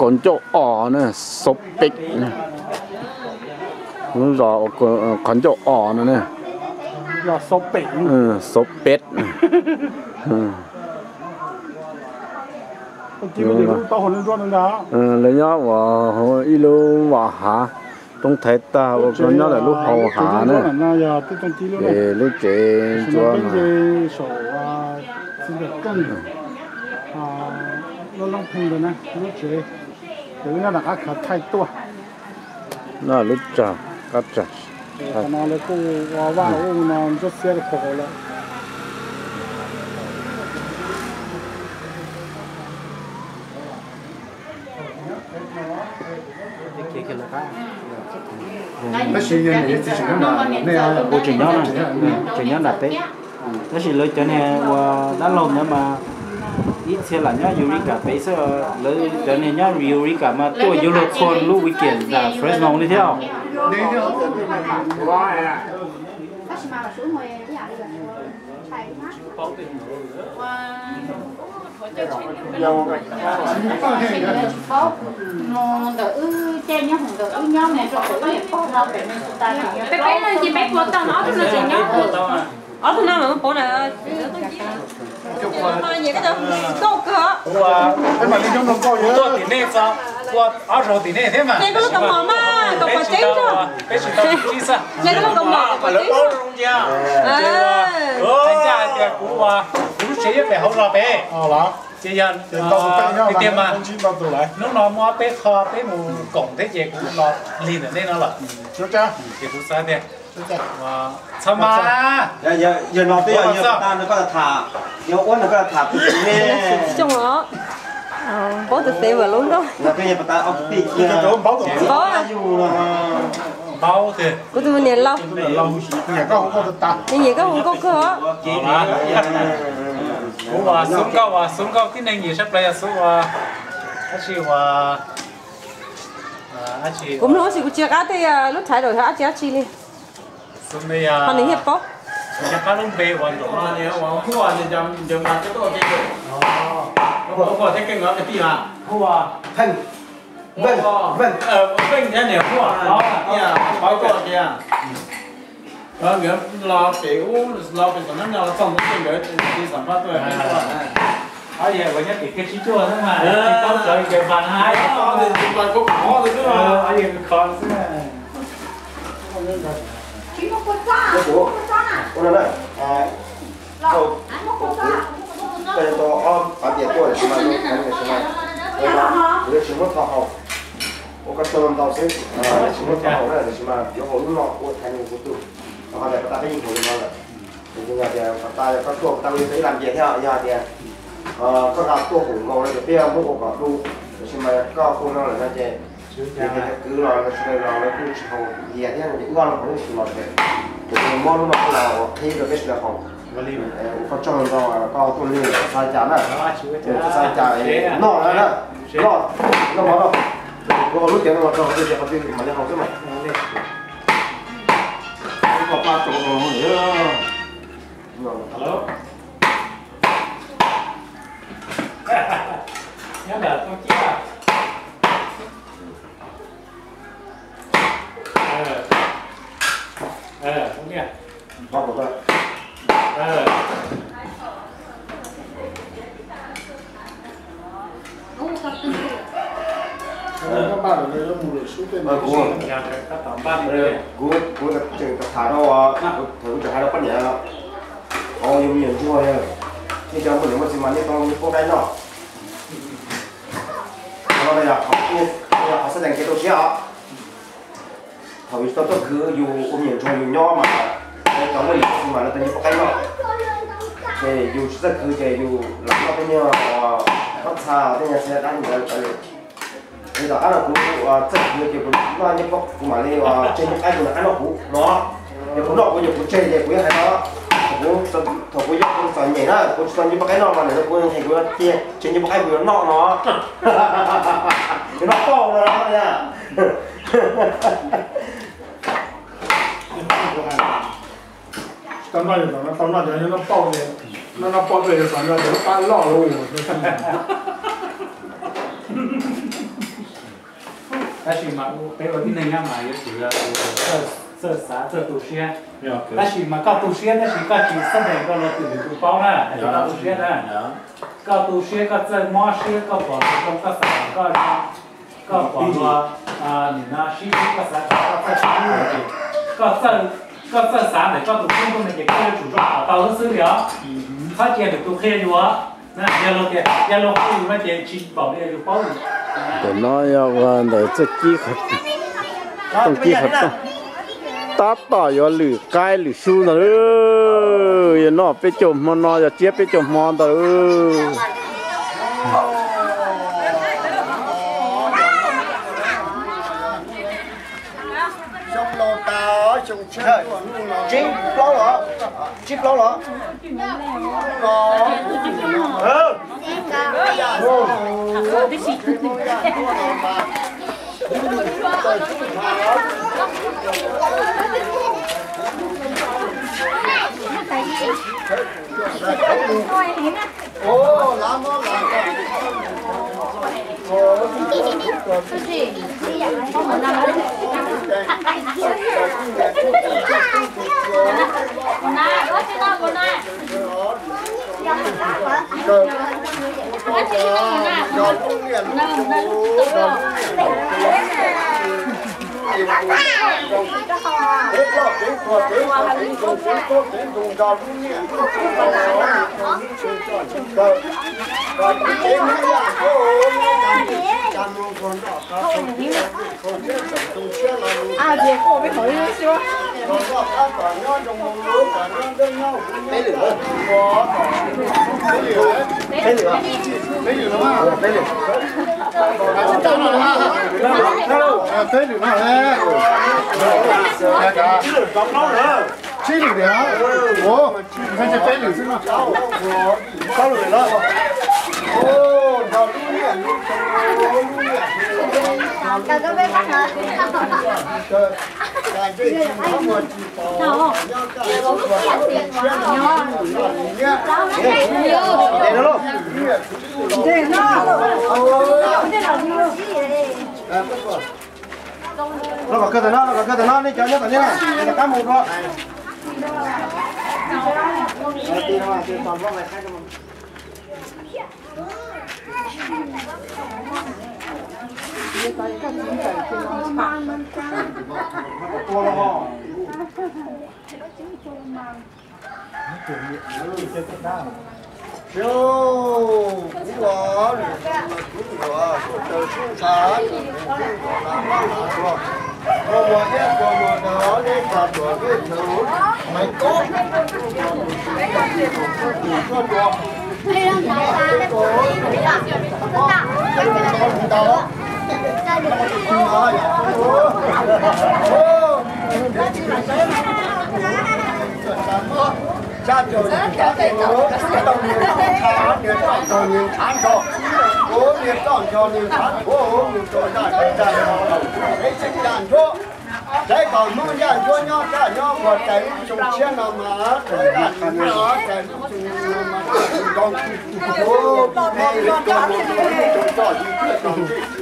Qhov ncauj os na, Xauv Peb. Lub zos qhov ncauj os no na, Xauv Peb. Lawv nyob ua ib lub vaj hav roob thaiv tag ua nyob ntawm lub hau hav na. Es lub tsev ntsuab no, no lub tsag, qab tsag. Qhov no lawv kuj ua vaj ua no ntsuab xiab li qhov lawm. Tab sis yog niam yog txiv tseem nyob nram, tseem nyob nram peb. Tab sis lawv cov niag uas dab laug ntawd mas ib txhia lam nyob Eureka pem xwb, lawv cov niag nyob Eureka mas tuaj yuav luag txhua lub weekend nram Fresno li thiab. Ntawm wb caij nyob hauv ntawm wb nyob mus rau pem wb niam pog no pem Minnesota no. Peb peb no ces peb puas tau no, ob tug no tseem nyob. Ob tug no mas puav na. Nyiam koj cov nkauj kawg. Tuaj tim nej, tuaj ob zaug tim nej thiab mas. Nyiam koj lub kaus mom mas, kaus pom tseeb. Peb tsis tau sib xav. Nyiam koj lub kaus mom, kaus pom tseeb. Ncaj hais tias kuv, kuv lub tsev nyob pem hauv zos pem. Ces yog tiag tiag mas hnub no muaj ob peb qho peb mus koom thiab ces kuv los lig ntawm nej no lawm. Ces kuv xav tias txhob mas, yog no twb yog yog tas nrog koj tham, yog ua nrog koj tham kuv ne. Paub tus xev vam lub nkauj. No twb yog pas tas ob kwv tij kiag. Paub, paub tiag. Kuv tus niam laus. Nyiam koj hu nkauj kawg. Kuv ua Xub Nkauj, ua Xub Nkauj tib neeg nyiam sab plaws yog Xub ua, dab tsi ua, kuv mloog tab sis kuv tsis qab tej lub title yog dab tsi dab tsi li. Xub ne yog, ho nws yeej paub. Nws cov qab lub npe ua nrog, ua Huaj, nws cov ncaws mas cov tuaj ua ke, ua Huaj thiab Keej nkawd kwv tij mas. Huaj, Pheej, Pheej, Pheej thiab niam Huaj, Huaj tuaj ua ke. Nkawd los pem ub, los pem tom nab no los txog ntawd nkawd tsis xam phaj tuaj. Ob yawg uas nyob tim kiag tsib cuaj xwb mas tsis paub cov nkawd mas na. Ob yawg khov xwb. Koj tau ob phav tias tuaj lawm tsis mas, kuv yuav tsis muab tho haus. Ua koj tsaug ntau xwb, tsis muab tho haus na, tiam sis mas yuav haus lub no ua thaiv nws kuv tug. Rau qhov tias pas tas peb yeej haus li no lawm. Yog tias pas tas yog koj tuaj pas tas ua ib lam npias thiab, yog tias koj nqa tuaj pum nkaus no ces peb muab ua kom du, tiam sis mas koj ua no lawm no ces, ces cov kwv los sawv daws los lawv kuj tsis haus npias thiab no ces wb ob leeg haus ib tug los ces, ces kuv muab lub no los ua qhib rau peb sawv daws haus. Ua koj tsaug ntau koj tuaj lwm txhua cas na, txhua cas noj na, noj, noj mov no, kuv haus lub tiav no los rau qhov twg ces qhov twg mam li haus xwb mas. Koj pab rau nyob ntawm toj ciab. Kuv, kuv tseem tham rau, thaum kuv tseem hais rau poj niam, o, yus me nyuam ntsuag, nej cov muaj niam muaj txiv mas nej tau nyiaj pab qaib noj. Qhov no yog qhov xav ceev kev rau siab os. Thaum yus tsis tau tuaj khwv yus ua me nyuam ntsuag yus nyob mas, cov muaj niam muaj txiv mas lawv tau nyiaj pab qaib noj. Ces yus tsis txawj khwv ces yus lam noj tej nyuag pob txha tej nyuag txiv dab ntawd. Ces tom qab no kuv txawj khwv ces kuv noj nyiaj pab kuv mam li tseg nyiaj pab kuv noj qab noj kuv no. Ces kuv noj kuv ces kuv tseg ces kuv yeej hais no, thaum kuv yog kuv txom nyem na kuv tsis tau nyiaj pab qaib noj mas nim no kuv hais kuv tias tseg nyiaj pab qaib kuv yuav noj no. Yuav noj pauj no. Tau noj, tau noj cov noj pauj, noj noj pauj tuaj yuav txom nyem cov lub pab loj lauj. Tab sis mas peb ua tib neeg nyob mas yuav tsum yog txawj xav txawj tu siab. Tab sis mas koj tu siab tab sis koj tsis xab npes rau luag twg nws tus paub na, tab sis koj tu siab na. Koj tu siab koj txawj mob siab koj pom luag zoo koj xav kom koj zoo, koj pom luag nim no sib hlub koj xav kom koj txawj sib hlub ces koj txawj, koj txawj xav ntawm koj tus kheej tuaj no ces koj yuav tsum zoo kom tau xwb xwb li os. Txhob cia nws tus qhia yus os. Yog luag tias yog luag qhia yus no ces tsis npaum li yus paub. Ntawm no yog ua ntawm txawj kib qhov, tooj kib qhov rooj. Tab tom yuav lwm qaib lwm xyoo ntag. Yog noj peb caug hmo no yog tsiab peb caug hmo ntag. Xyoo laus tas, xyoo tshiab tuaj hnub no. Tsib plaub los? Tsib plaub los? Peb lwm no, tsib lwm tiag, ua, peb lwm xwb no. Plaub lwm los? Los kom kawg tam no, los kom kawg tam no, nej cov nyob tom nej na, tom qab mus dua. Niag toj nrho niag tshav nrho, ub, niag toj nrho niag tshav nrho, mus rau zaj deb zaj no, peb xeem Yaj Ntsuab, saib kom Hmoob Yaj Ntsuab nyob kaj nyob ua tais lub xyoo tshiab no mas, tais lub xyoo no mas,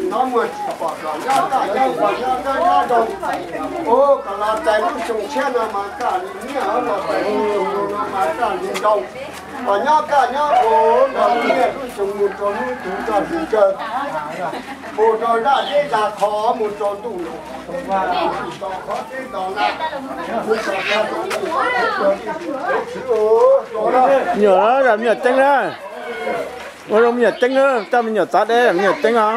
ub, muaj tsis pom nyob kaj nyob ua nyob kaj nyob zoo, ub, kom los tais lub xyoo tshiab no mas kaj li niaj los tais lub xyoo no mas kaj li zoo. Kom nyob kaj nyob ua nrog niaj lub xyoo mus rau hnub twg txog twg caw, mus rau zaj deb zaj qho, mus rau ntuj los, mus rau qhov teb rau na, mus rau qhov teb rau na. Me nyuam, me nyuam ceeb na, ua zoo me nyuam ceeb na, coj me nyuam txav deb me nyuam ceeb os.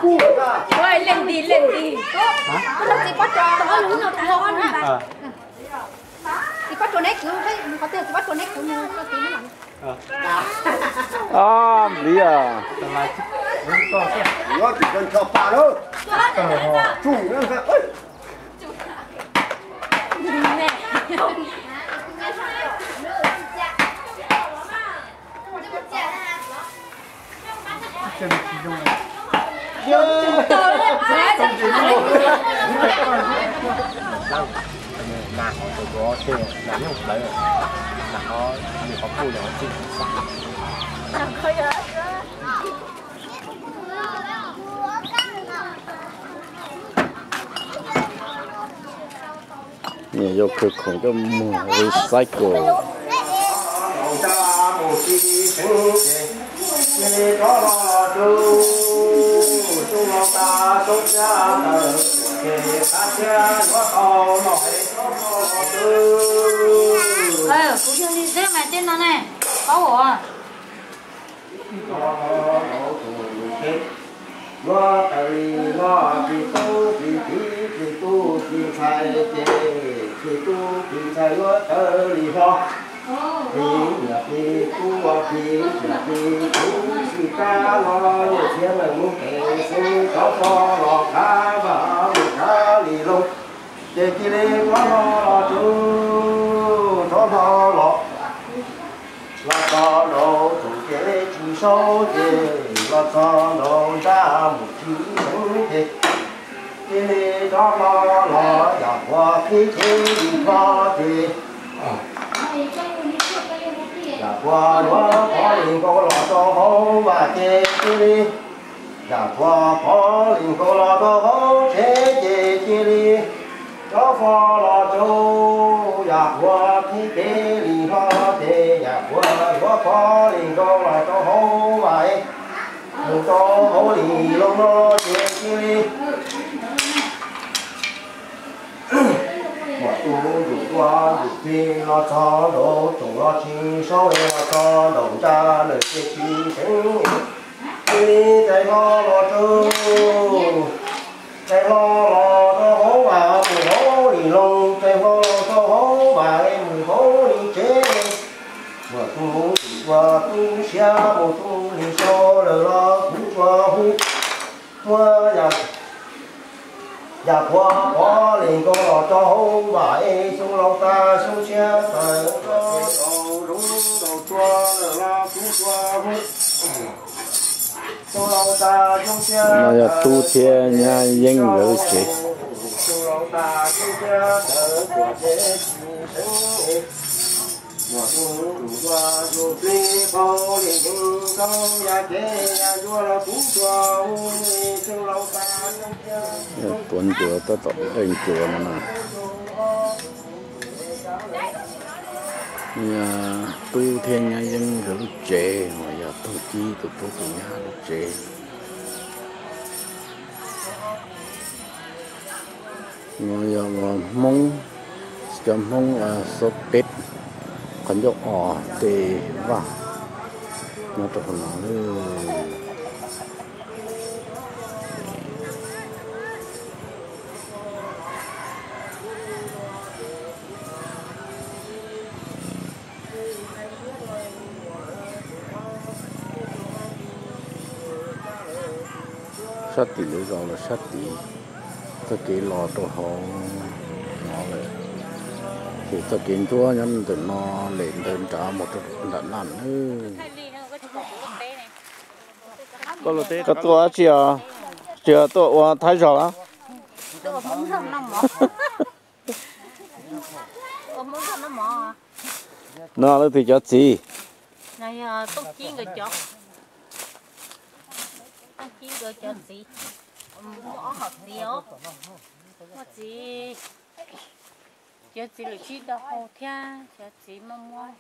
Ua, leej nti, leej nti. Tub, tub, txiv pob tsuas, txiv pob tsuas, txiv pob tsuas neb kwv, qhov twg txiv pob tsuas neb kwv mus rau txiv neb. Ob, npib os. Nyob tsis tau ncho pa lawm. Tsuj. Nas hov tus duav tseg nas nyooj plawv, nas hov nws qhov puj yog txij xab. Nyias yuav khwv khoom coj mus recycle. Kuv yog li xwb mas tej no ne, paub os. Yuav tawm li no tsis tub tsis txiv tsis tub tsis ntxhais ces tsis tub tsis ntxhais yuav tawm li no. Txiv niam txiv tub txiv niam txiv tub tsis kab no, niam txiv meem mus pem xwb, rov qab los kab vaj mus kab li loo. Ces cia li rov los los tsuj, rov los los, los txog nraud txoom ces tsis saub ces, los txog nraud nraj mus tsis seev ces, cia li rov los los yam puag qhib qhib li no ces, yam puag yuav pov li nkaus los rau hauv vaj ces cia li, yam puag pov li nkaus los rau hauv tsev ces cia li rov qab los tsuj, yam puag qhib qhib li no ces yam puag yuav pov li nkaus los rau hauv vaj, mus rau hauv li loo no ces cia li muaj tus ntsuj ua ntsuj plig los txog nraud tsoom los tsis saub, los txog nraud nraj lawm ces tsis seev. Cia li rais hlo los tsuj, rais hlo los rau hauv vaj mus hauv li loo, rais hlo los rau hauv vaj mus hauv li tsev. Muaj tus ntsuj ua tu siab mus tu li sau lawm los kuv tsuas hu. Muaj yam, yam puag pov li nkaus los rau hauv vaj es xyoo laus tas xyoo tshiab tawm rau rau zoov rau tsua lawm los kuv tsuas hu. Xyoo laus tas xyoo tshiab no yog tub thiab nyab yeeb nkawd lub tsev. Xyoo laus tas xyoo tshiab tawm tuam tsev tsis seev. Muaj tus ntsuj ua ntsuj plig paub li nkaus ya kev ya ncua los kuv tsuas hu. Xyoo laus tas xyoo tshiab tuav ncua tab tom dej ncua no na. Yog tub thiab nyab yeeb nkawd lub tsev, yog Tooj Cib tus tub tus nyab lub tsev. No yog ua Hmoob, cov Hmoob ua xub peb qhov ncauj os tej vaj nyob rau qhov no. Sab tim lawv zos los sab tid, txoj kev los rau hauv no lawm. Ces txoj kev ntsuab nyob ntawm no lem ntawd nrad mus rau nram laj na. Koj tuaj dab tsi os? Tsis yog tuaj ua Thaib zog los? No leej twg cov txiv? Muaj txiv, cov txiv lawm sib tau hau thiab, cov txiv muaj muab.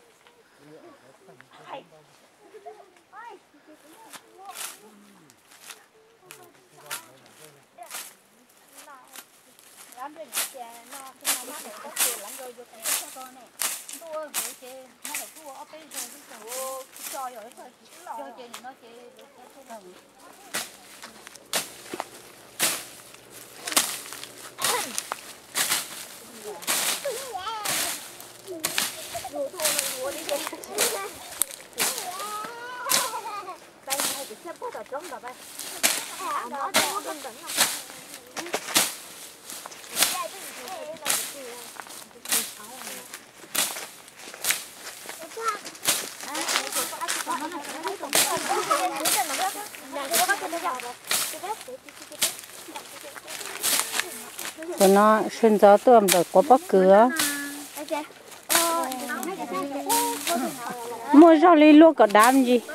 Cov no sawv ntxov tuaj nplawm quav pob kws os. Muaj zog li luaj kom dav me ntsis.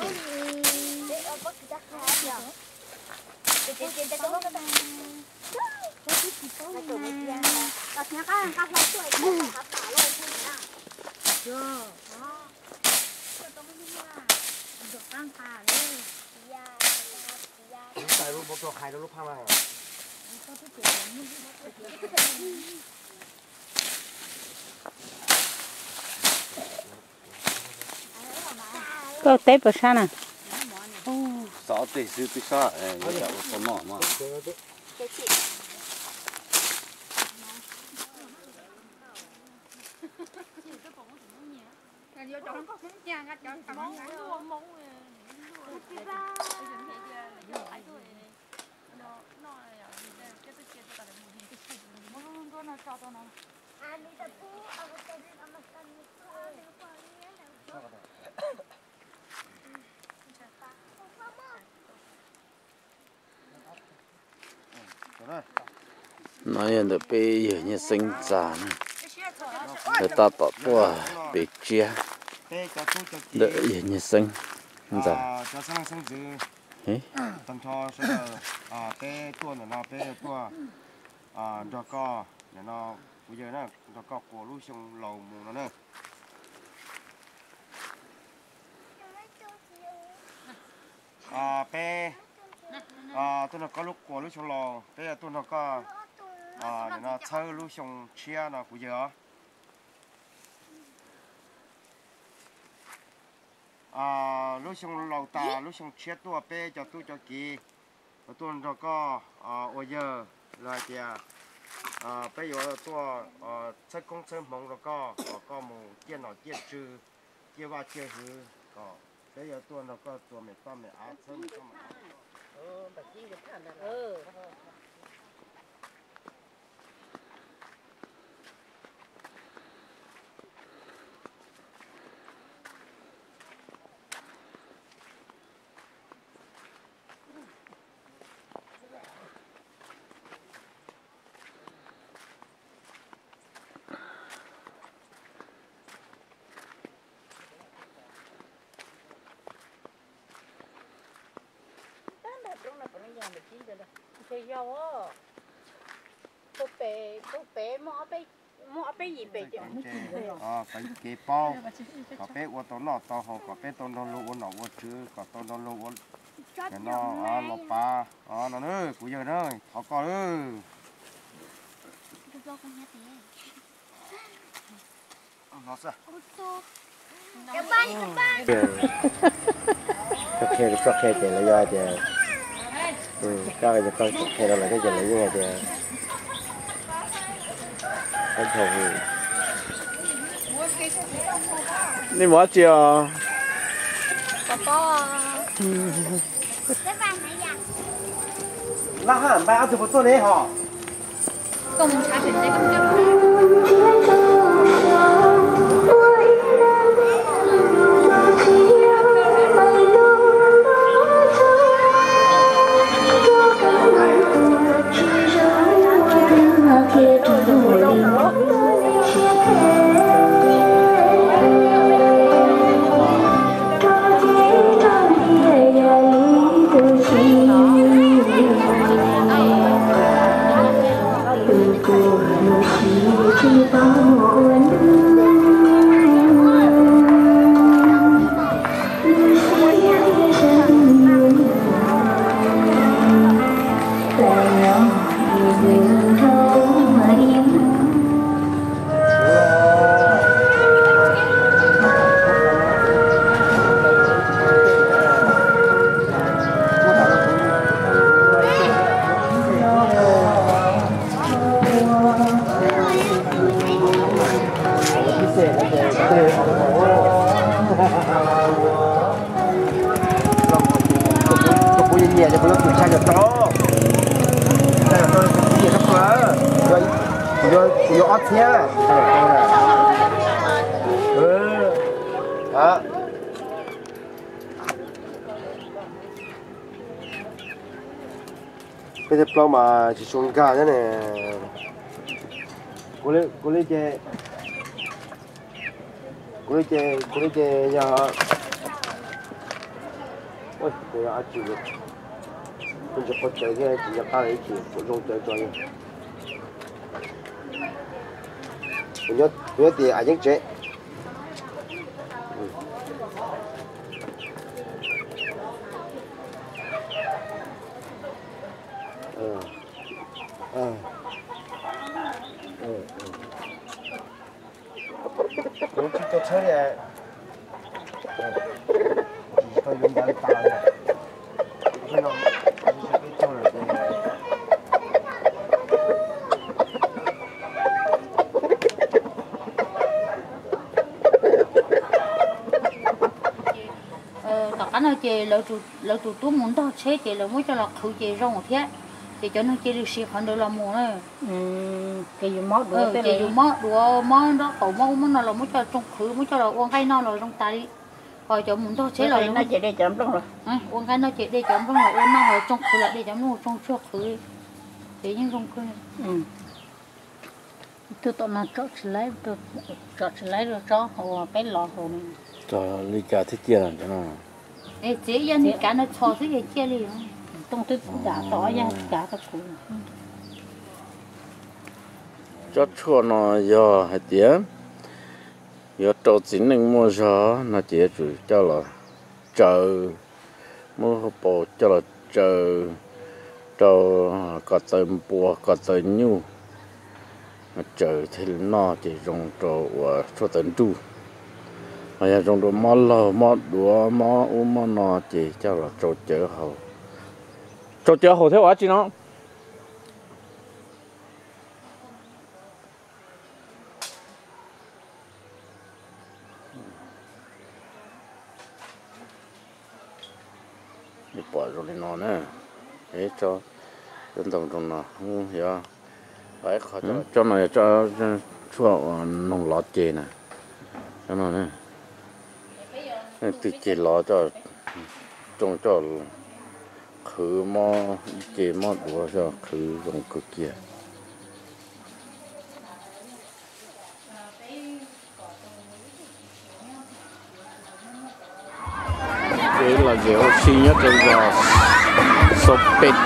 Koj teb puas sab na? Xov tej xwb twb sab, ua tau noj no. No yog ntawm peb yawg Nyiaj Xeeb ntxa na, lawv tab tom tuaj pem tsiab ntawm yawg Nyiaj Xeeb ntxa. Tag nrho sawv daws, peb tuaj ntawm no peb tuaj nrog koj, nim no kuv yawg na, nrog koj quas lub xyoo laus mus no na. Peb tuaj nrog koj lub quas lub xyoo laus, peb yuav tuaj nrog koj nim no txhawb lub xyoo tshiab no kuv yawg os. Lub xyoo laus tas lub xyoo tshiab tuaj peb cov tub cov kiv yuav tuaj nrog koj ua yawg los hais tias peb yuav tuaj txhawb koob txhawb hmoov rau koj kom koj mus ciaj nom ciaj tswv, ciaj vaj ciaj hwv, kom peb yuav tuaj nrog koj txua me toj me av, txhawb me toj me av. Ntshe yog, tus pem, tus pem muaj ob peb yim pem. Kev paub kom peb ua tau noj tau haus, kom peb tau nrog luag ua nom ua tswv, kom tau nrog luag ua no los pav no na, kuv yawg na, thov koj. Koj qhia, koj qhia ces lawv yuav hais tias, koj qhia rau lawv thiab ces lawv yeej hais tias, nej mus dab tsi os? Laj haj npaj ob tug puas tuaj ne ho? Niam, kuv yuav tus tshaj yog rau, tshaj yog rau tus txiv niam rau kuv, kuv yuav ob txhiab. Peb tej plaub mas tsis tshua nkag thiab ne. Kuv li ces, kuv li ces, kuv li ces yog, ua, ces yog dab tsi, kuv tsis quav cawv thiab tsis nco qab li, tsis quav zoo cawv tso li. Kuv nyob tias av yeeb tsev. Kuv tsis tau tshawb li, tsis tau yuav ncav li tas. Tom qab no ces lawv tus tub mus ntog tsheb ces lawv muab coj los qhwv ces zoo thiab, ces cov neeg cia li siv qhov ntawd los mus na. Ces yus mob duav, mob nraub qaum, mob ub mob no los muab coj los tsoo qhwv, muab coj los ua nqaij noj los zoo tas li. Ho cov mus ntog tsheb los ua nqaij noj ces de cov nplooj los ua noj, ho tsoo qhwv los de cov nplooj tsoo tshuaj qhwv, ces yeej zoo kawg. Tus tom no tsom tsis laib, tsom tsis laib rau tsob hauv peb los hauv. Txog li cas thiaj ciaj cov no? Es txiav ib yam li kav no txhos xwb ces ciaj li. Tooj twb dam tom ib yam kav rau kuv. Tsob tshuaj no yog hais tias yuav rau txiv neej muaj zog no ces yuav tsum coj los tsaws, muab hauv paus coj los tsaws rau ko taw npua ko taw nyuj, tsaws thiaj li noj ces zoo rau ua tshuaj taws nruj. Ho yog zoo rau mob laug mob duav mob ub mob no ces coj los tsau cawv haus. Tsau cawv haus thiab ua dab tsi no? Pom zoo li no na, tsob ntoo zoo no yog, tsob no yog tshuaj uas noog lov ceg na, tsob no, leej twg ceg lov coj tsoo coj qhwv mob ib ce mob duav coj qhwv zoo kawg kiag. Peb lom zem ua si nyob rau zos Xos Pes.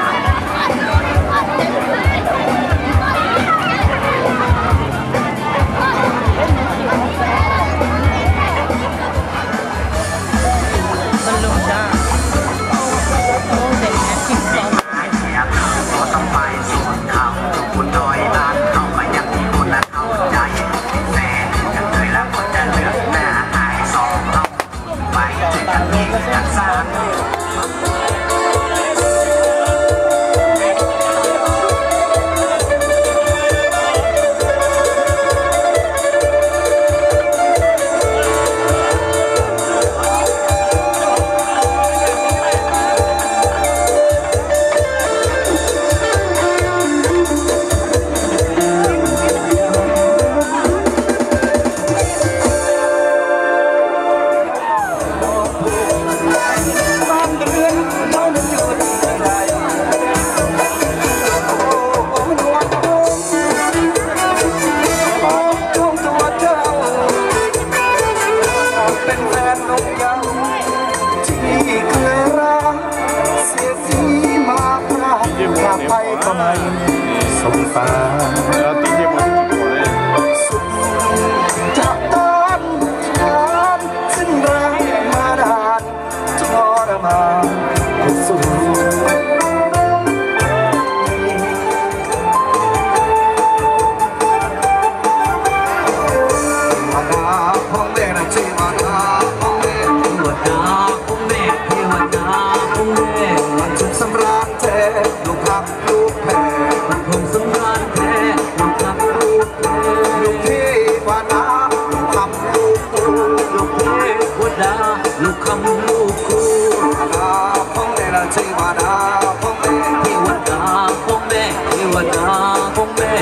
เทวดาของแม่ เทวดาของแม่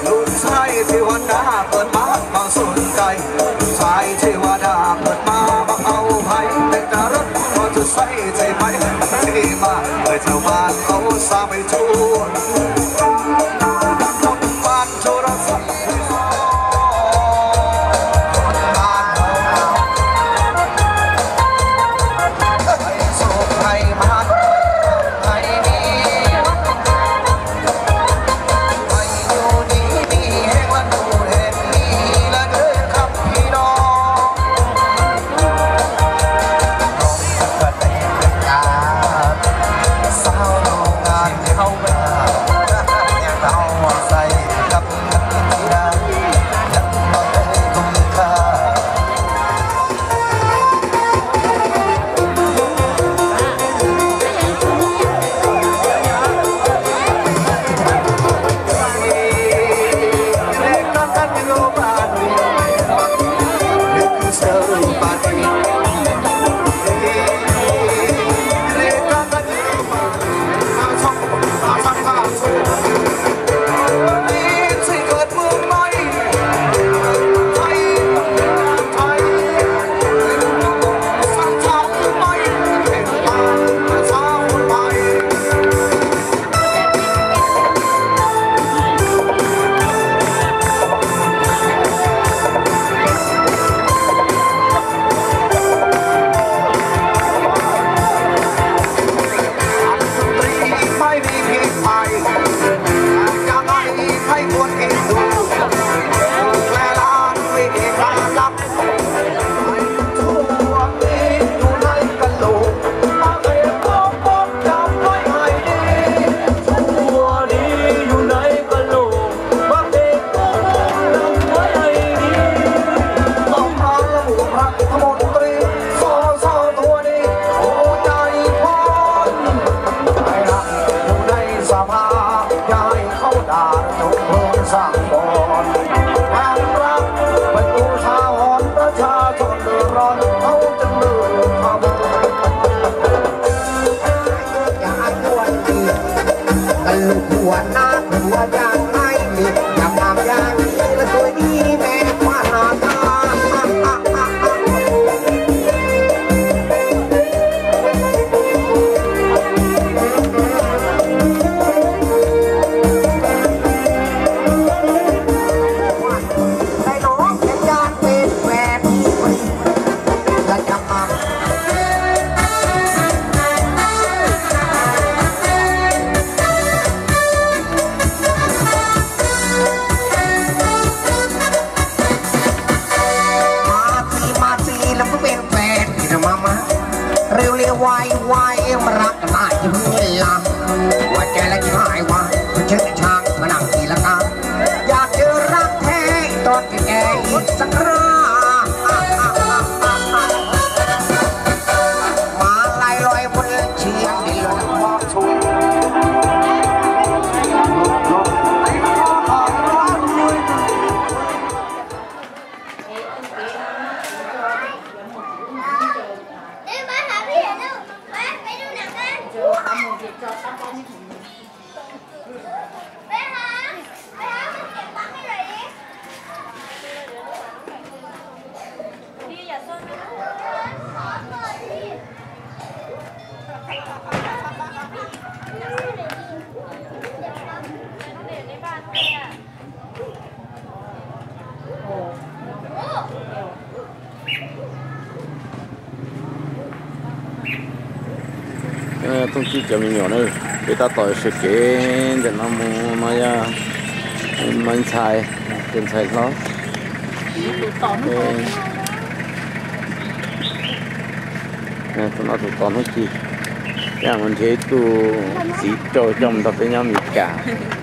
ลูกชายเทวดาเกิดมาบ่สนใจ ลูกชายเทวดาเกิดมาบ่เอาไผ แต่จะรักก็จะใส่ใจไป ที่มาเมื่อชาวบ้านเขาสาไม่ชวน คนบ้านโทรศัพท์ มาสิมาสิแล้วก็เป็นแฟนกันมามา เร็วเร็วไวไวมารักกันได้ยังไงล่ะ หัวใจและจิตหายวาเชิญทางมานั่งตีลังกา อยากเจอรักแท้ตอนแก่ๆอีกสักครา มาลัยลอยบนเชียงดิน Thooj cib cov me nyuam na, peb tab tom sawv kev ntawm no mus no yog Maiv Ntxhais, tus ntxhais hlob. Tus no tus tos hnub ci, peb mus nrhiav ib tug txiv rau coj mus nrog peb nyob Amelikas.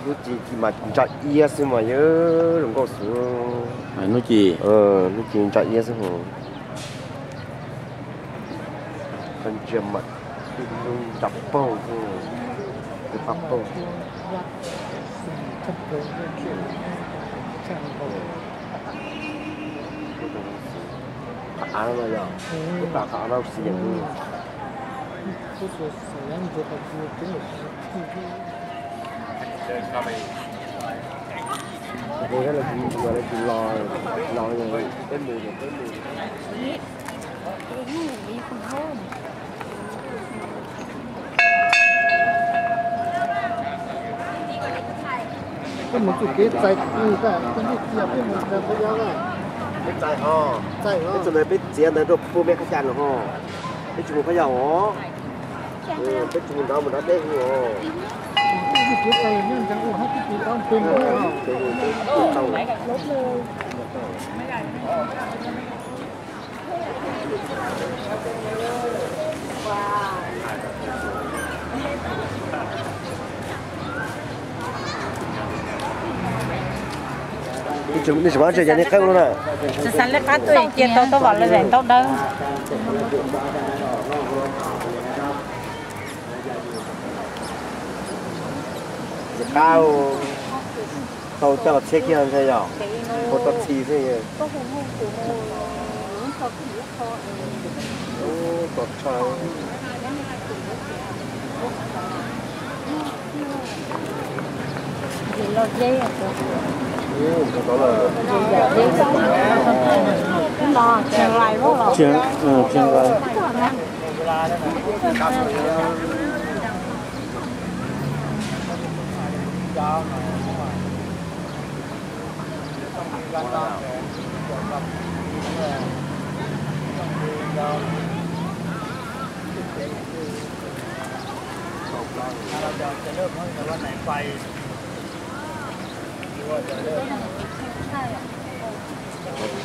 Hnub ci mas ntsa iab xwb mas yog zoo nkauj xwb. Hnub ci, hnub ci ntsa iab xwb hos. Koj ntsia mas ib hnub ntsa paug xwb, ib pab paug. Qhov av no yog, qhov av no xis. Los, los, peb mus, peb mus. Koj mus txoj kev txais tus, koj mus txoj kev txais, peb mus txoj kev txais ho. Peb txoj ntawd peb txiav ntawd rau puag mej qhab cag no ho. Peb tsis mus qhov yau os. Peb tsis mus nrad, mus nrad deb hu os. Nej tsis muab ntses cov nej qeeb no na. Tsis xav li qab tuaj cia tau tau vam lawv daim ntaub dawb. Tsis qab, tau coj los txhiab kiag ntag yog, ua tau txi xwb.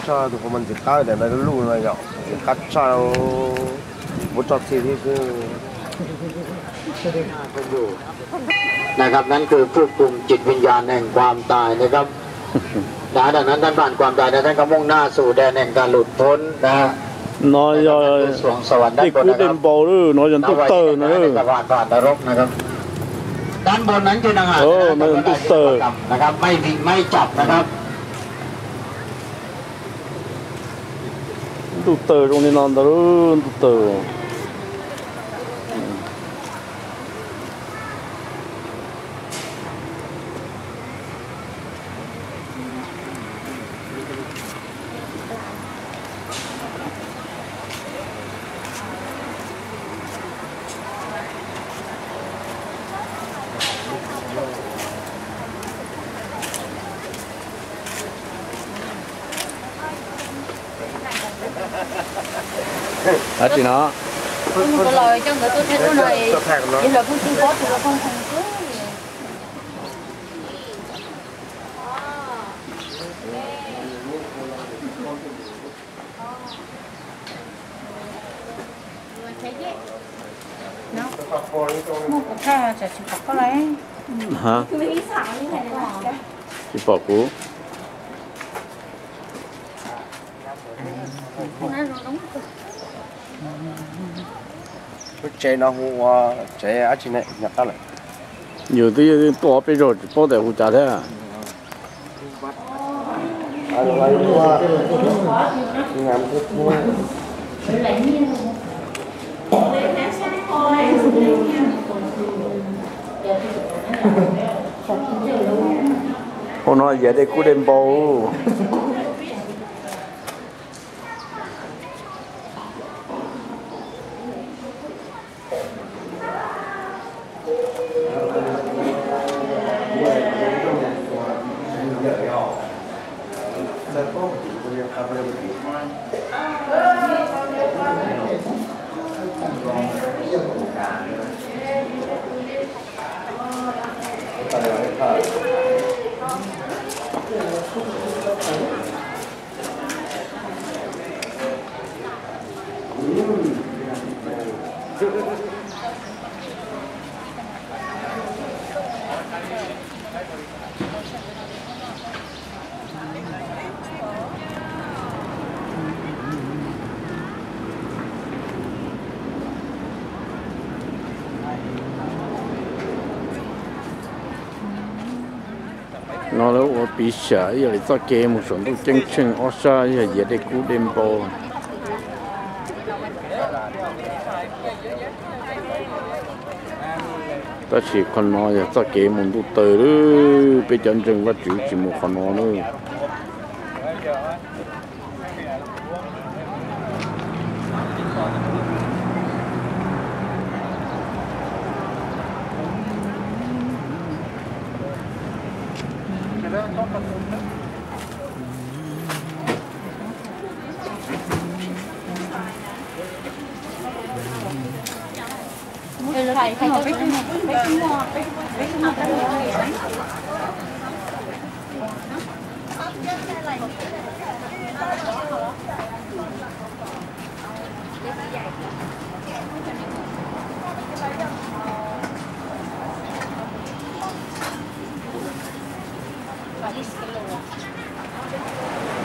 Tshaj tus qhov mas ntxim qab ntawm no luj no yom, ntxim qab tshaj, muab tso txhij xwb xwb. นะครับ นั่นคือผู้คุมจิตวิญญาณแห่งความตายนะครับ นะ ดังนั้นท่านผ่านความตายแล้วท่านก็มุ่งหน้าสู่แดนแห่งการหลุดพ้นนะฮะ No yog dej kub dej npau, no yog ntuj tawg no. ด้านบนนั้นคืออาหาร no yog ntuj tawg นะครับ ไม่ผิดไม่จับนะครับ Ntuj tawg zoo li no ntag, ntuj tawg. Dab tsi no? Muaj kuv thaij tsam tsis pom koj lawm. Tsis pom kuv. Lub tsev no hu ua tsev dab tsi ne, nyuam qab lawm. Yus twb tuaj peb zaug tsis paub tias hu cas thiab. Ua no yog dej kub dej npau. No lawv ua piv xam ib yam li txoj kev mus saum ntuj ceeb tsheej ob sab yog yias dej kub dej npau. Tab sis qhov no yog txoj kev mus ntuj taw lawm, peb cov ntseeg Vajtswv tsis mus qhov no na.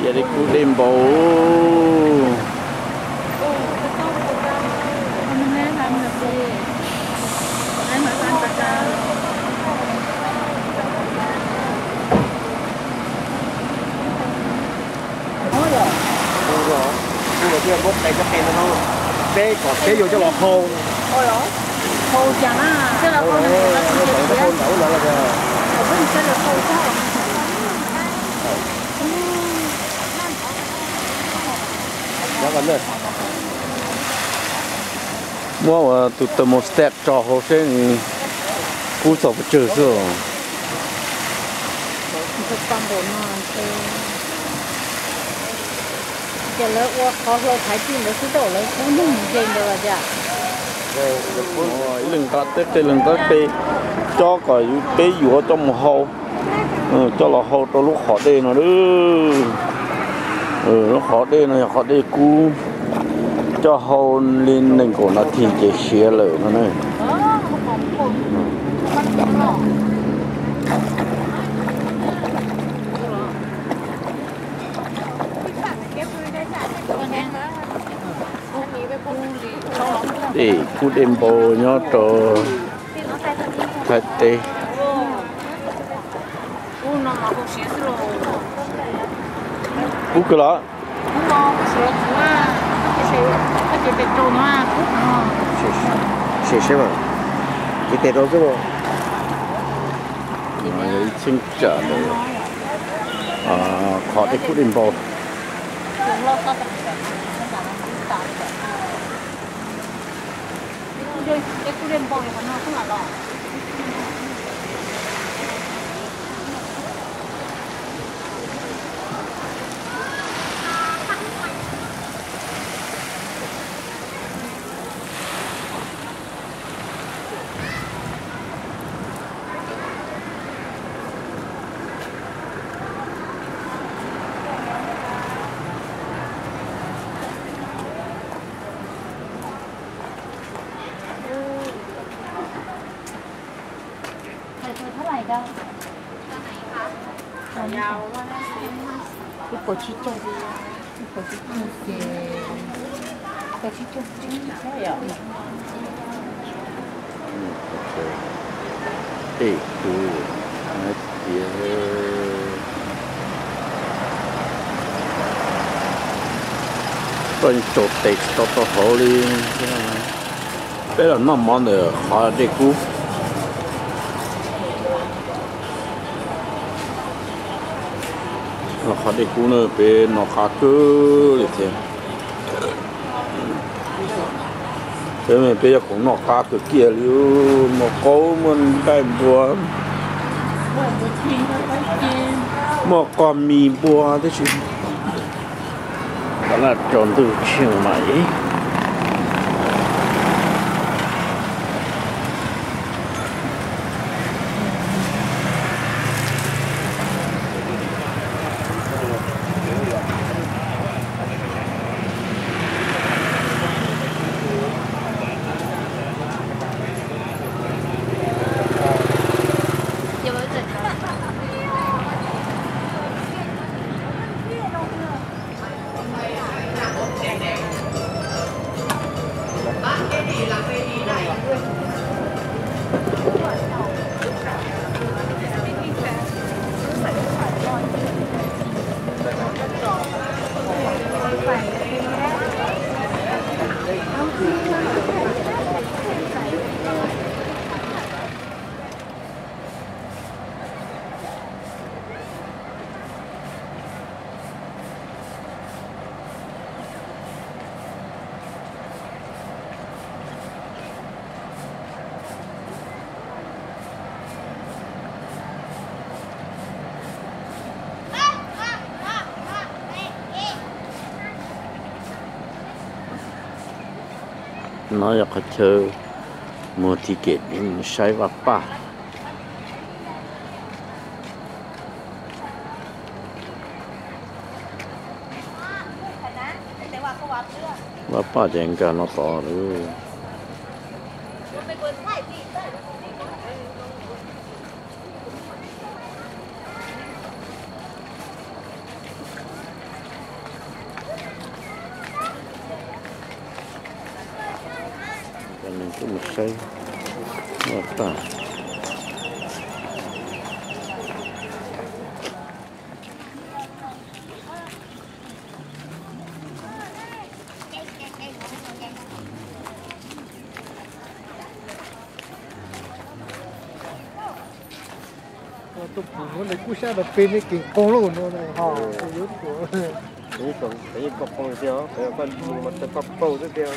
Yias dej kub dej npau. Peb kom peb yuav coj los hau. Muab ua tus thermostat tso hauv seb kub txog pes tsawg xwb. Ces lawv ua qhov hlau thaiv tij ntawd xwb, lawv kub nug nce ntawd los cas? Ib leeg nqa teb qe, leeg nqa qe, coj kom peb yuav coj mus hau, coj los hau rau lub qhov dej no. Lub qhov dej no yog qhov dej kub, coj hau li nees nkaum nas this ces siav lawm no na. Dej kub dej npau nyob rau Thaib teb. Kub kawg los? Sim seb, ib tes rau xwb. Yog ib cheeb tsam ntawm qhov dej kub dej npau. Ib puas tsib caug, ib puas tsib caug ces, ib puas tsib caug tsib. Tej kub hais tias koj tsaus tes tsis tau rau hauv li. Peb los noj mov ntawm qhov dej kub. Noj qab dej kub na, peb noj qab kawg li thiab. Peb, peb yog khoom noj qab kawg kiag li, muaj qaub muaj nqaij npua, muaj qos mis npua tib si. Laj rau ntuj tsheej mas ib. No yog qhov chaw muag ticket mus saib vaj paj. Vaj paj ces nkag no tod lawm. Cov neeg kuj mus saib vaj paj. Tuaj pum no kuj sab nrog peb ne, kev qaug lauj no ho. Yeej koj qaug tiag, koj paug xwb tiag.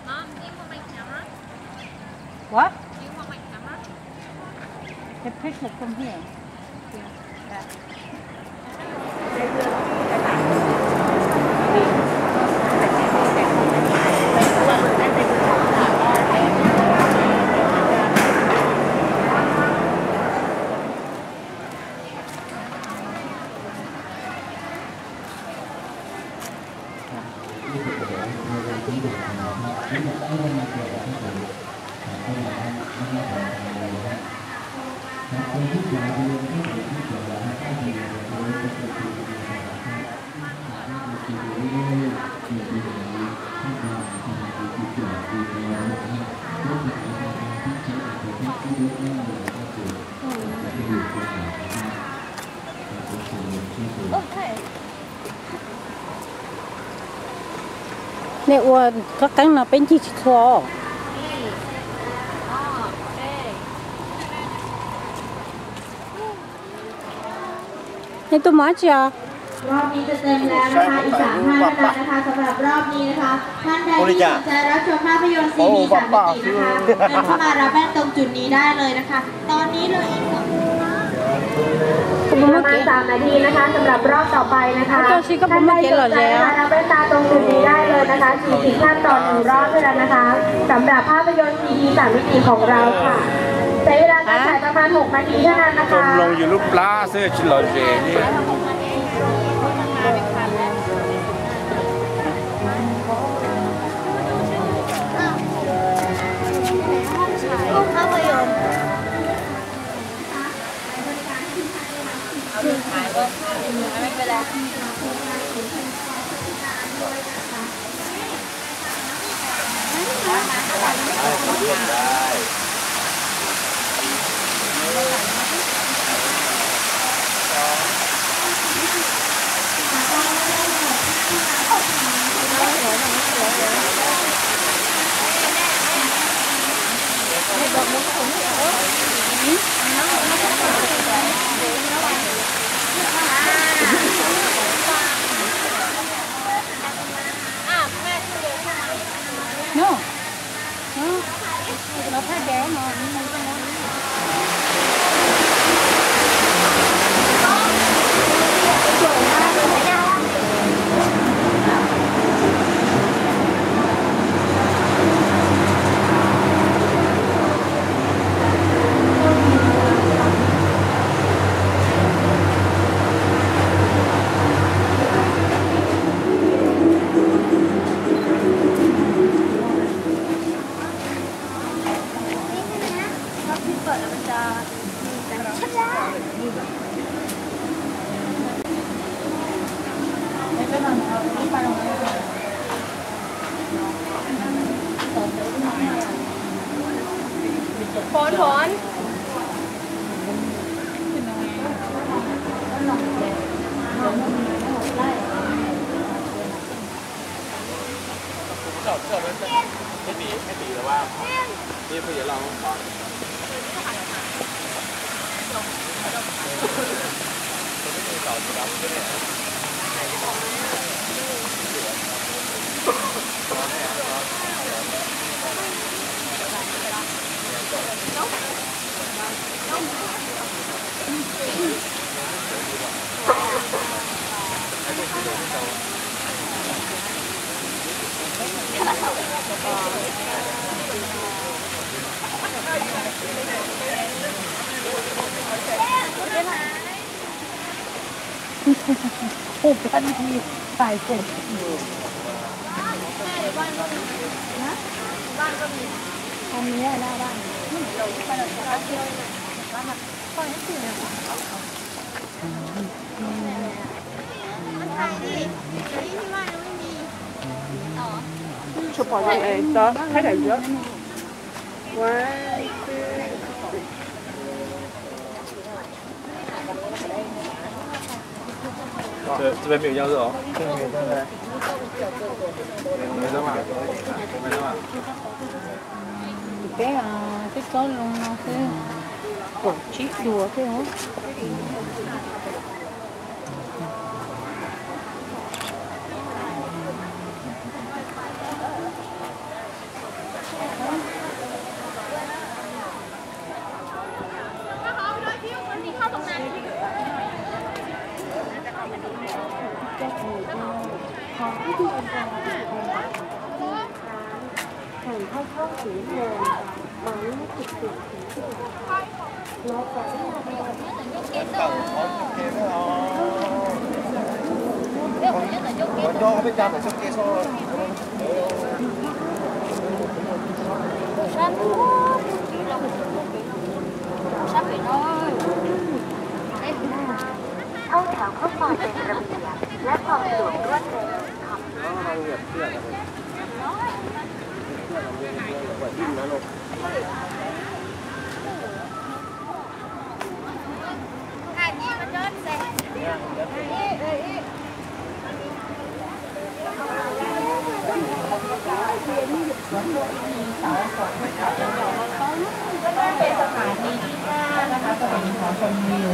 Mom, do you want my camera? What? Do you want my camera? The picture from here. Yeah. Nej ua koj qeeb no peb ncig tsis txhua os. Tus mos dab tsi os? รอบนี้จะเต็มแล้วนะคะ อีกสามท่านเท่านั้นนะคะ สำหรับรอบนี้นะคะ ท่านใดที่สนใจรับชมภาพยนตร์ ซีดี สามมิตินะคะ เดินเข้ามารับแว่นตรงจุดนี้ได้เลยนะคะ ตอนนี้เหลืออีกสอง ประมาณสามนาทีนะคะ สำหรับรอบต่อไปนะคะ ท่านใดสนใจนะคะ รับแว่นตาตรงจุดนี้ได้เลยนะคะ สี่สิบท่านต่อหนึ่งรอบเท่านั้นนะคะ สำหรับภาพยนตร์ ซีดี สามมิติของเราค่ะ ใช้เวลาการฉายประมาณหกนาทีเท่านั้นนะคะ ลงอยู่ลูกปลาเสื้อชิลอเจนี่ Chụp bỏ dòng này, tớ thấy cảnh trước. One, two, three. Peb, peb tsob zoo no xwb, kaum tsib duas xwb. Thầy Thái Thốt Nguyễn Nhàn, mời quý vị thượng sĩ. Thấu thảo khúc mò tes râm dìa, lá phong luộc lúa tes. Các bác về sân bay đi nha,นะคะ สวัสดีขอชมวิว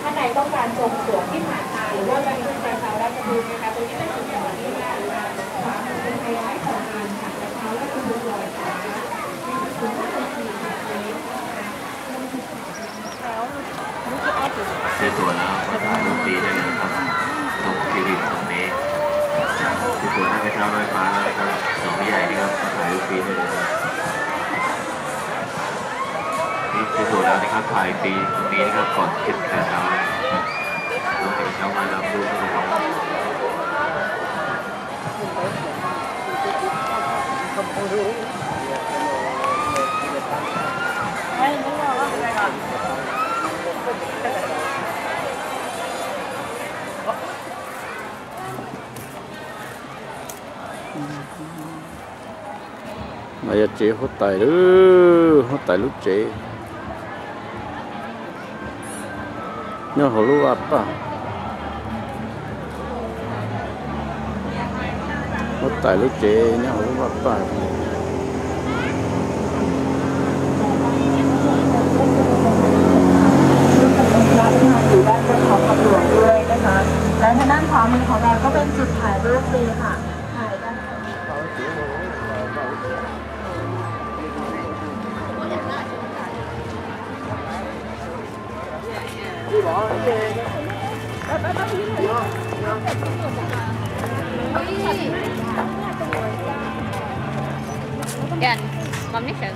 ท่าน ใครต้องการชมสวนที่ผ่านมาหรือว่าจะมีใครชาวราชบุรีนะคะ ตรงนี้เป็นสวนที่ว่านะคะ ขวามือเป็นไฮไลท์ของงานค่ะ ชาวราชบุรีลอยฟ้า Soi sổ là có thể ưu tiên đây là không, không chỉ điểm tổng tế. Soi sổ các cái sao nói phá nói có sổ với giải đi không, có thể ưu tiên đây là. Soi sổ là các phải ưu tiên, ưu tiên các còn chụp cả đó. Có thể trong mai làm luôn. No yog tsev huab tais, huab tais lub tsev nyob hauv lub vaj paj. Huab tais lub tsev nyob hauv lub vaj paj. Và theo đang thảo mình hoặc là có bên chụpถ่ายรูป đi hả? Yan, mom neb sawv.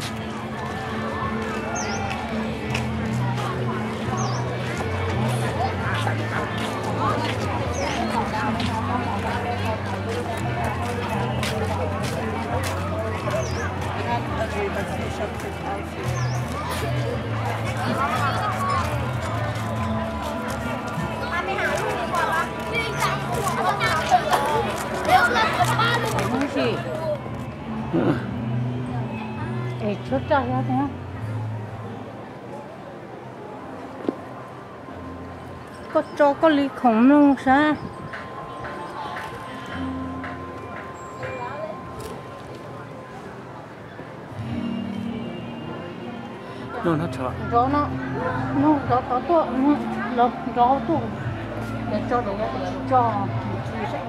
Koj tso koj li khoom mloog saib. Nrov no, nrov tod tuaj, nrov tuaj. Cov tso rau yog tsis tso, tsis saib.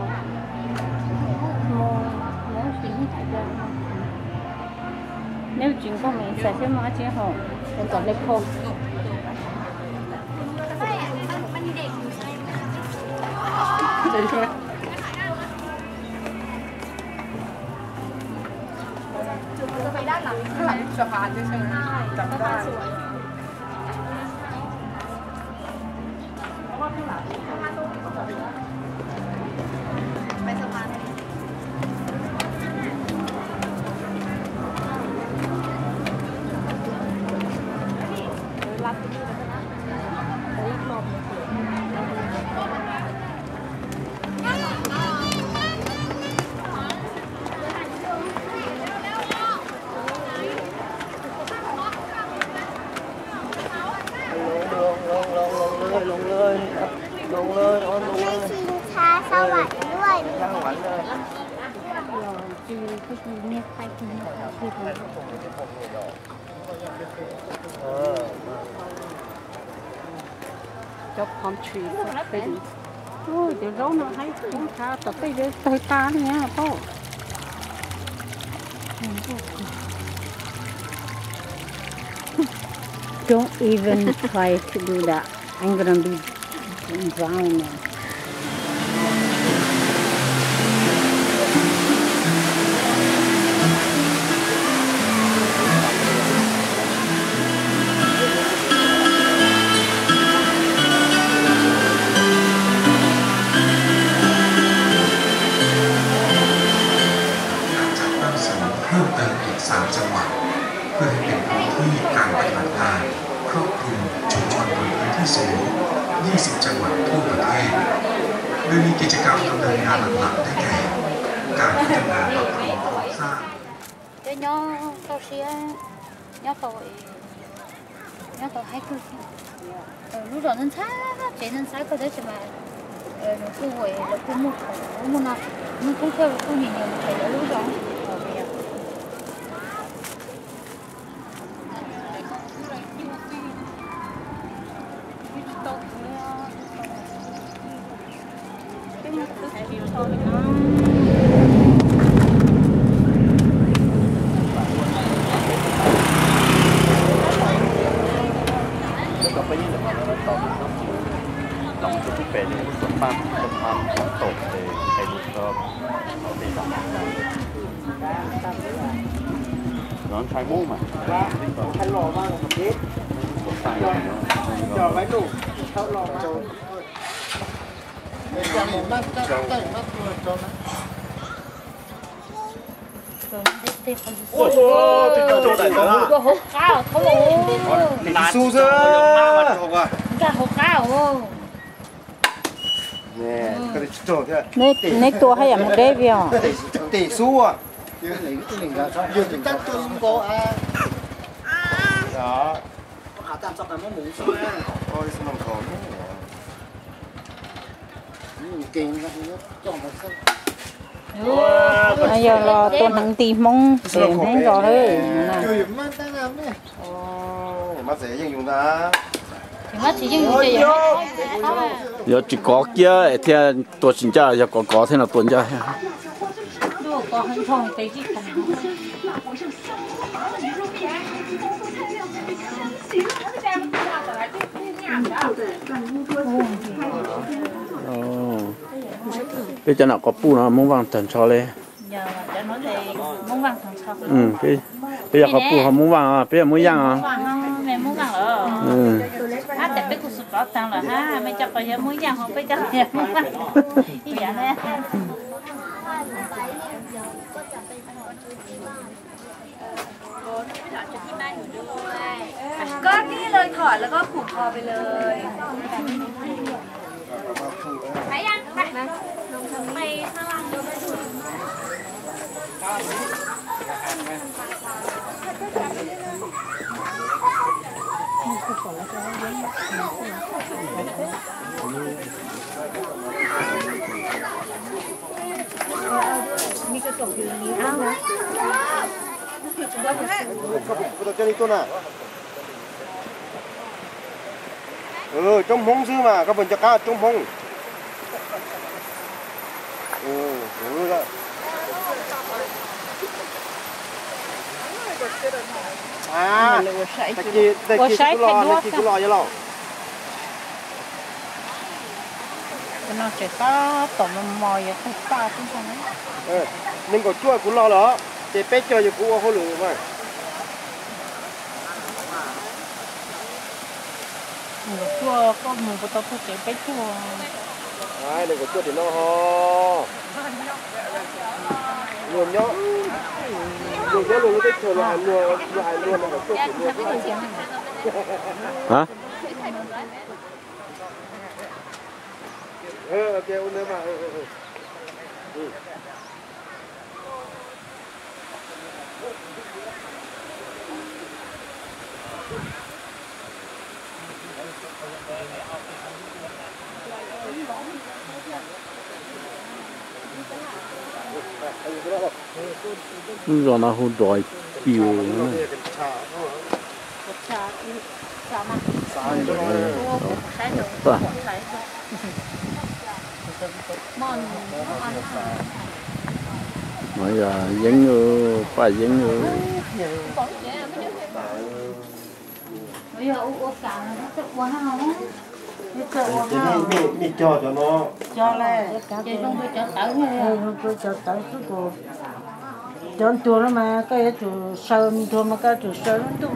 Neb tsis nkag me xav xwb mas tsis haum, kom hle kho. Cov palm tree, cov zaub no haib, cov ntshav tom tej tawg tas li na paub. Don't even try to do that. I'm gonna be drowned now. Hãy chọn đăng ký เพิ่มเติมอีก สาม จังหวัด เพื่อให้เป็นพื้นที่การปฏิบัติงานครอบคลุมชุมชนบนพื้นที่สูง ยี่สิบ จังหวัดทั่วประเทศ โดยมีกิจกรรมดำเนินงานหลักๆ ได้แก่ การพัฒนาปรับปรุงโครงสร้าง Peb nyob toj siab, nyob tau, nyob tau haib kawg thiab. Lub zos ntxhab ntxhab, tsev ntxhab ntxhab kawg tab sis mas nws kuj, lawv kuj muaj khoom muaj noj, muaj koob thiab, kuj nyiam nyiam mus tsev lawv lub zos. Tsis tau khwv li os, Los ntshai Hmoob mas. Ua hauv qab, nkag hauv qab os. Neb tua haj yam mus deb vim os. Tes xub. Yog los tua hneev nti Hmoob ces Hmoob nrog lawm. Yog tsis kov kiag thiaj tua tsis ncaj, yog kov kov thiaj no tua ncaj. Peb cov nom quas puj no Hmoob Vaj tag nrho li. Peb yog quas puj ho Hmoob Vaj, peb yog Hmoob Yaj os.ก็นี่เลยถอดแล้วก็ผูกคอไปเลย Coob Hmoob xwb mas koj puas nco qab coob Hmoob? Ua saib kuv los, kuv los yog los. No tseem tab tom mos mos yuav tawg paj xwb ntag. Nees nkaum cuaj kuv los lawm, ces peb caug yog kuv ua hauj lwm mas. Nees nkaum cuaj koj mus puas tau tuaj tsev peb caug? Nees nkaum cuaj tim no ho. Luag nyob, luag nyob luag lub teb chaws luag hais luag, luag hais luag nees nkaum cuaj tim no. Lub zos no hu Doi Piu. No yog Yeeb, Paj Yeeb. Cog le, cov tawv xwb, cov ntuag no mas koj yuav tsum saw, ntuag mas koj yuav tsum saw lub ntuj.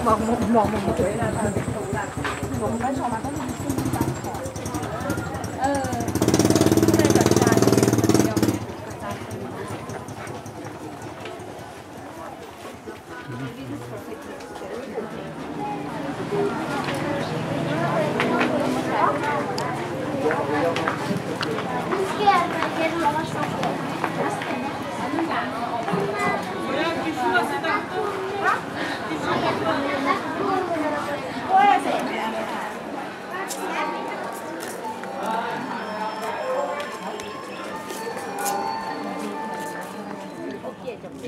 Lawv muab, lawv muab coj mus txhua, lawv muab.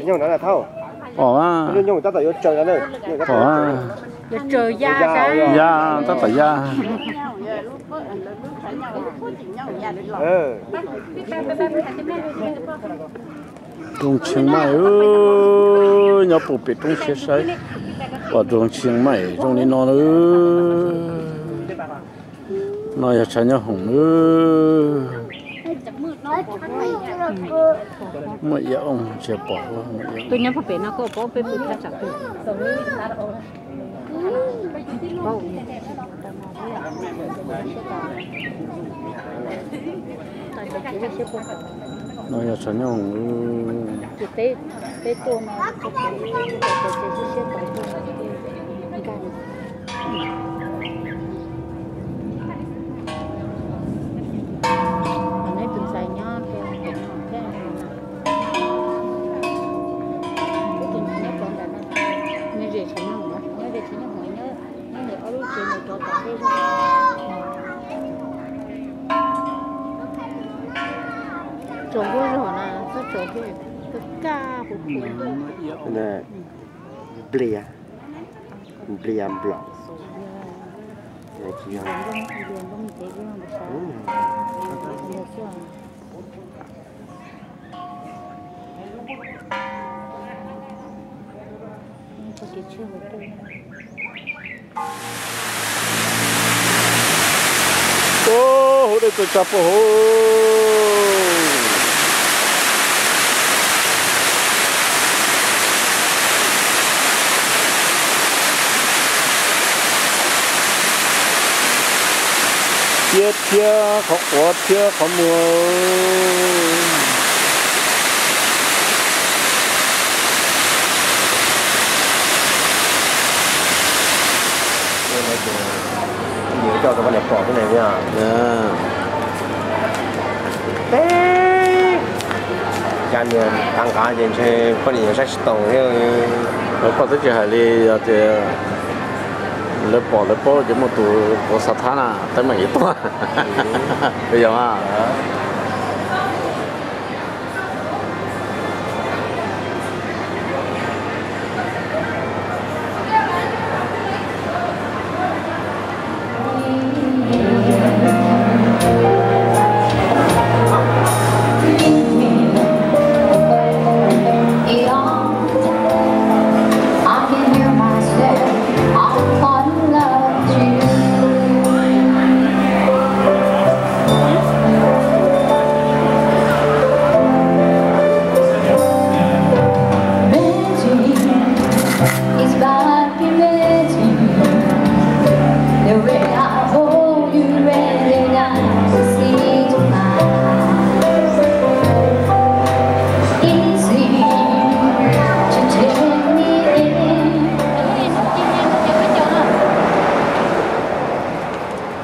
Nyob ntawd na thauj. Pom a. Nyob tab tom yuav tsaws ntawd na. Pom a. Yuav tsaws ya, ya tab tom ya. Roob Tsheej Maim, nyob puag pem roob siab saib, pom roob Tsheej Maim zoo li no na. No yog tshav nyob hoom na. Muaj ia ooj tsis pom. Tus nyob puag pem no koj paub peb pw thaj tsam twg? No yog tshav nyob hoom. Tsaus ntuj zog na, txhob tsaus thiab, kaj kaj huv huv. Nplia, nplia nplom. Ub, hauv dej tuaj tsa puag hauv. Ciab thiab qhov quav thiab qhov muag. Coj rau poj niam pom xwb ne. Cas niam tag nqav ces ntshe poj niam yuav saib tsis taus thiab. Lawv poj twb tsis hais li, yog tias lawv pom lawv paub ces muaj tus quav xav thab na, teeb meem yuav tuaj. Yog mas.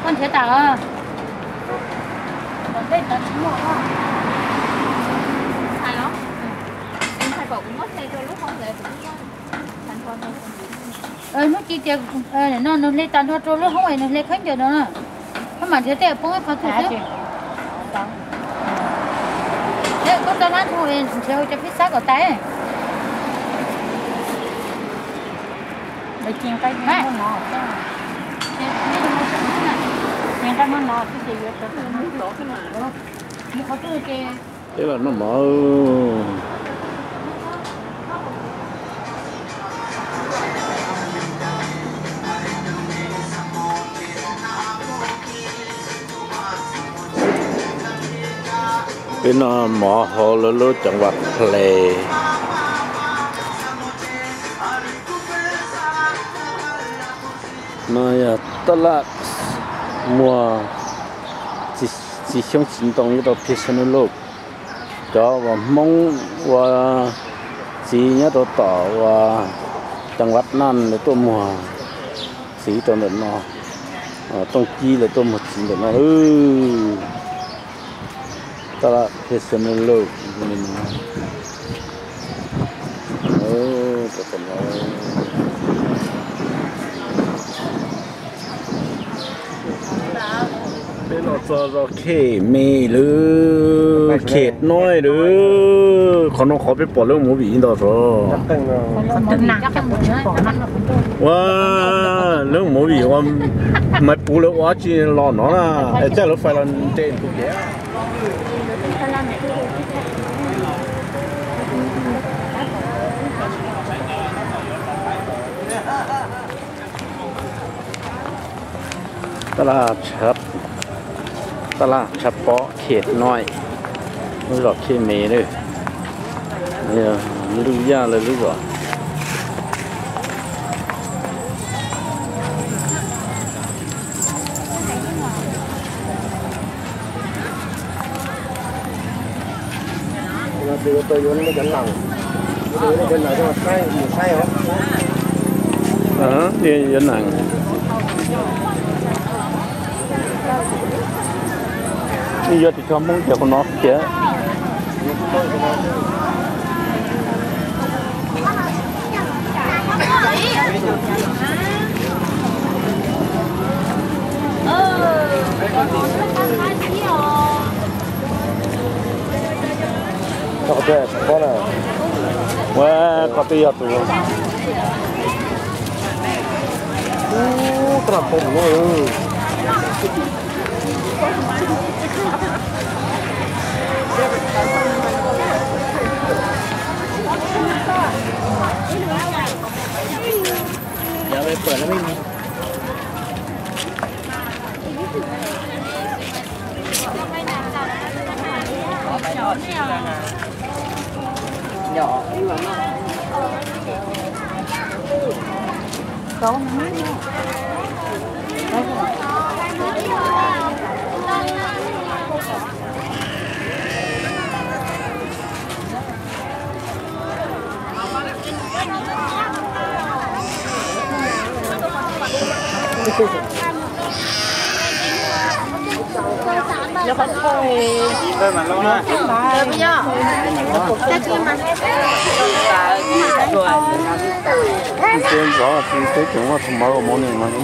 Koj nrhiav tas los? Hais los? Hais kom kuv muab hle rau lub hoob ntawd. Hnub ci tias no nws hle tas nrho rau lub hoob es nws hle khaub ncaws no na. Koj mam nrhiav tej poob ib qhov twg xwb. Koj tau lab nrho nrhiav hauv cov phij xab kom tas. Qhov twg ces Peb los noj mov. Peb noj mov hauv lawv lub ceev vaj hle. No yog taj laj muag txiv xyoob txiv ntoo nyob rau Phij Xeej Lwj. Cov uas Hmoob ua txiv nyob rau tom uas ceev vaj Naj lawv tuaj muag txiv rau ntawm no, Tooj Cib lawv tuaj muag txiv ntawm no. Taj laj Phij Xeej Lwj. Los txog zos Khe Me lawm, Khe Noi lawm. Qhov no qhov peb pom lub movie ntawd os. Ua, lub movie ua, Maiv Puv lawv ua tsi los no na, es coj lub fais los nres tus kev. Tab laj, tab laj tshav pob Khe Noi, lub zos Khe Me lawm, Lwj Yaj lawv lub zos. Yuav nees. Yuav tus cov Hmoob ces qhov no tiag. Ua, qhov twg yog tus, ub, tab laj pom no. Ces ntxov tsis teb tseem muaj tus mov ua mov ne no.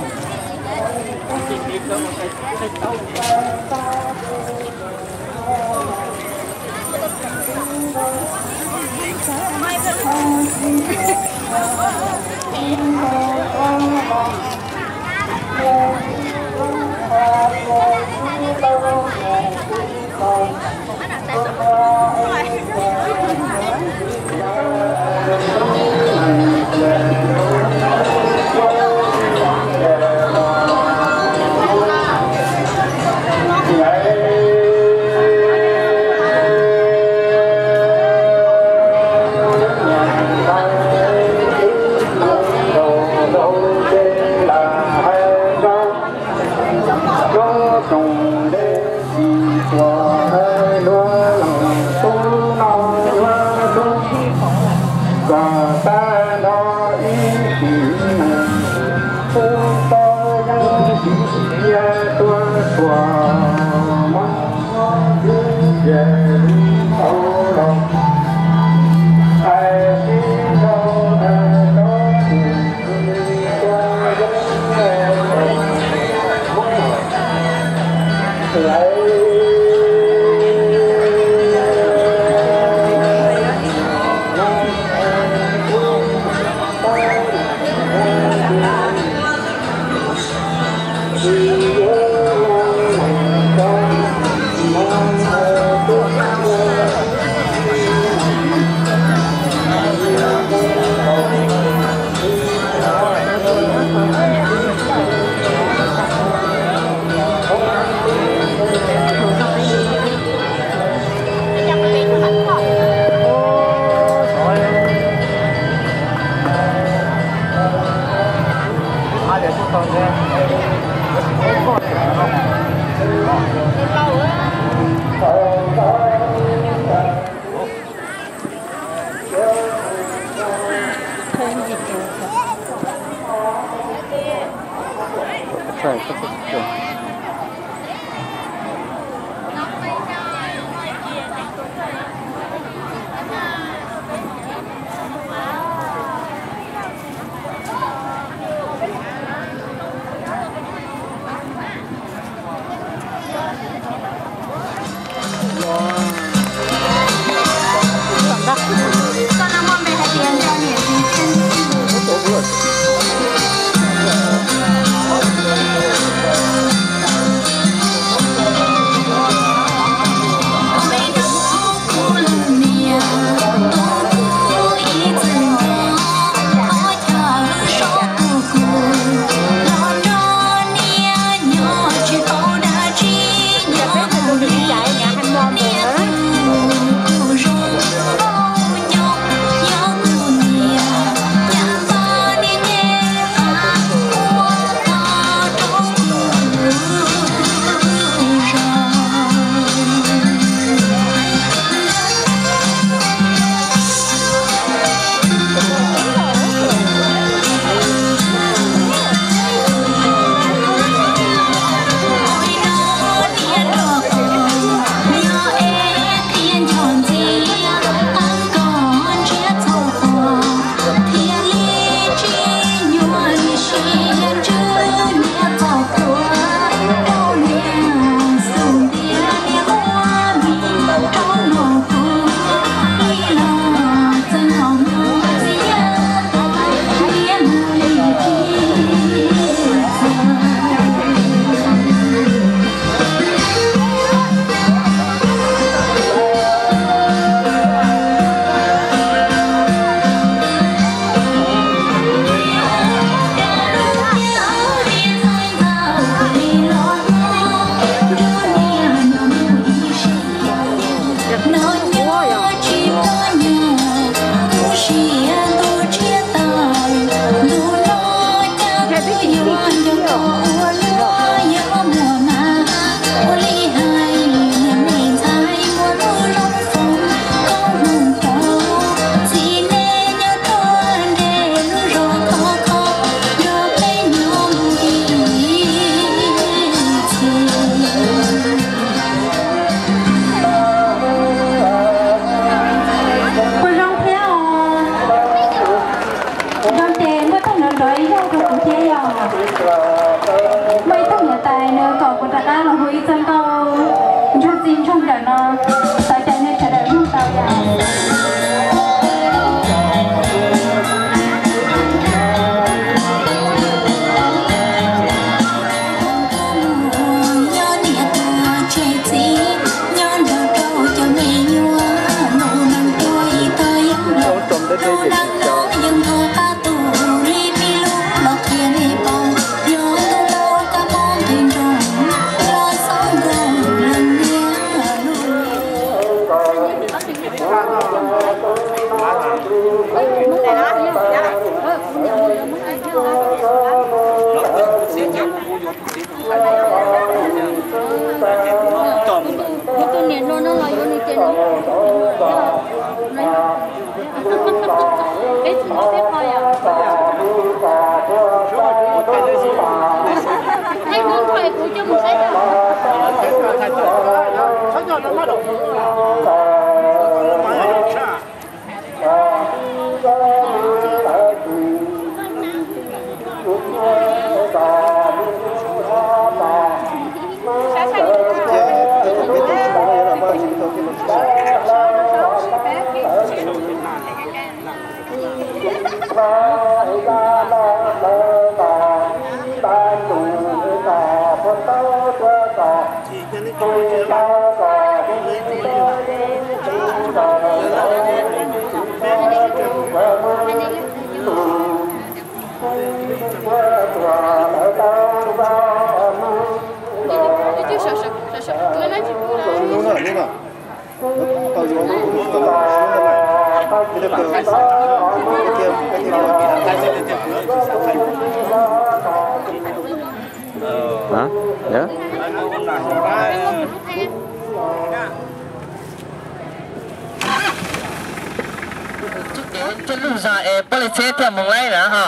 Coj lub zog es puab li txheb thiaj moog laib na ho.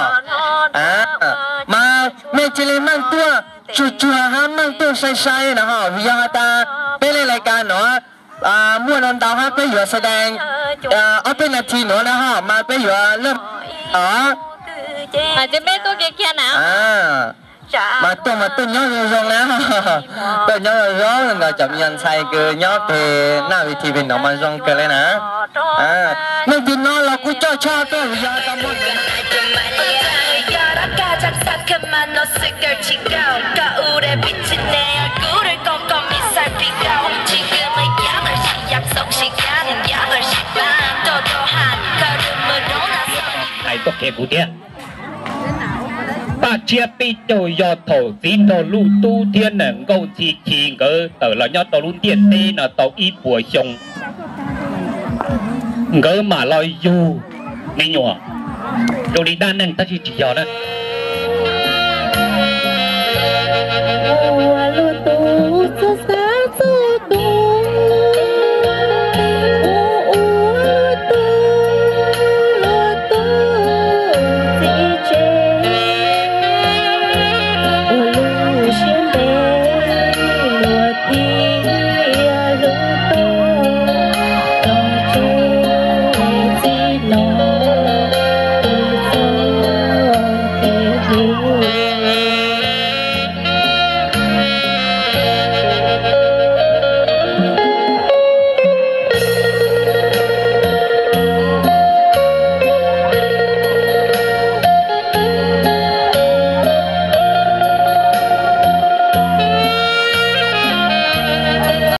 Mas mej cia li meej tuaj tsuag tsuag hab meej tuaj sai sai na ho, vim yog has tas peb le lais kas no muaj no ntau hab peb yuav xav dees ob peb nas this nuav na ho mas peb yuav laj os. Mas tuaj mas tuaj nyob zoo zoo na, tuaj nyob zoo zoo nkaus cov me nyuam ntxhais kws nyob peg naj vis thi peg no mas zoo kawg le na. Leej twg no los kuj coj tshaj tuaj vim yog tau muaj Hais tuaj qhia kuv thiab. Paj tshiab peb caug yog thaum txiv nraug Luj Tub thiab Nees Nkauj Ntxhi Chiv nkawd tawm los nyob rau lub ntiaj teb no tau ib puas xyoo, nkawd mam los yug me nyuam zoo li dab neeg tab sis tsis yog na.